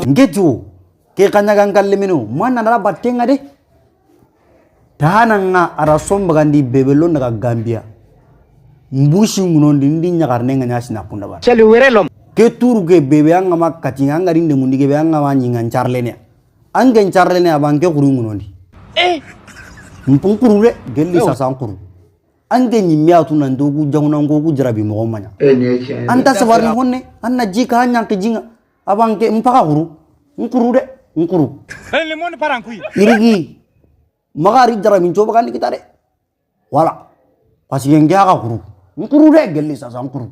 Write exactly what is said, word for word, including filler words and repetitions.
Nke tu, ke xa ɲa ga n kalle meno, ma na ra batte ŋa de. Tana ŋa a ra sombagandi bebe lo n daga Gambia. Mbusi ŋunondi ndi ɲaxarne ŋa ɲa sina kunda bara. Sali were lom. Ke turu ke bebe an ŋa ma kati ŋa, an ga ri nde mundi ke be an ŋa ma ɲi ŋa n carlene. An ke n carlene a ba n ke xuru ŋunondi. Eh. N pun xuru de, gelli sasa n xuru. An ke ɲimme a tu nan do ku jaŋuna n ko ku jarabi moxo ma ɲa. An ta sabarini honne, an na ji ka ɲanki ji ŋa. A ba n ke n paxa xuru. N xuru de, n xuru. Irigi. Maxa ri jarabi n coba kandi kita de. Voilà. Parce que n ke axa xuru. N xuru de, gelli sasa n xuru.